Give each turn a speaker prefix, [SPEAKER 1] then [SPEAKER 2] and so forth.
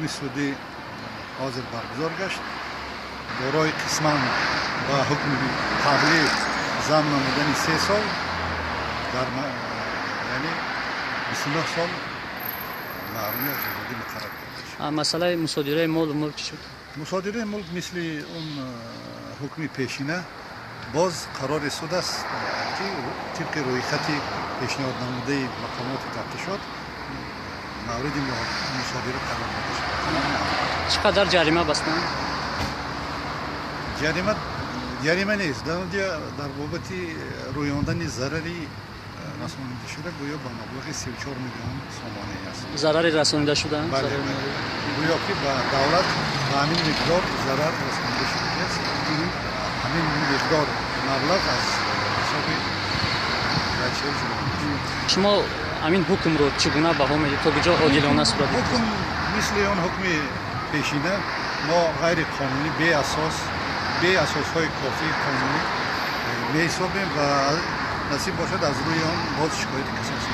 [SPEAKER 1] Ҳукми судӣ ҳозир баргузор гашт. Дорои қисман ба ҳукми қаблӣ зам намудани 3 сол дар, яъне 29 сол маҳрумӣ аз озодӣ муқаррар карда шуд.
[SPEAKER 2] Масъалаи мусодираи молу мулк чӣ шуд?
[SPEAKER 1] Мусодираи мулк мисли он ҳукми пешина боз қарори суд аст, ки тибқи рӯйхати пешниҳод намудаи мақомоти тафтишот мавриди мусодира қарор дода шуд.
[SPEAKER 2] Чӣ қадар ҷарима бастанд?
[SPEAKER 1] Ҷарима, ҷарима нест. Дар онҷа дар бобати рӯёндани зарари расонидашуда гӯё ба маблағи 34 миллион сомонӣ аст.
[SPEAKER 2] Зарари расонида шуда?
[SPEAKER 1] Бале, гӯё ки ба давлат ба ҳамин миқдор зарар расонида шудааст. Ҳамин миқдор маблағ аз ҳисоби
[SPEAKER 2] Шумо ҳамин ҳукмро чӣ гуна баҳо медиҳед? То куҷо одилона сурат?
[SPEAKER 1] Ҳукм мисли он ҳукми пешина мо ғайриқонунӣ, беасос, беасосҳои кофии қонунӣ меҳисобем ва насиб бошад, аз рӯи он боз шикояти касосӣ.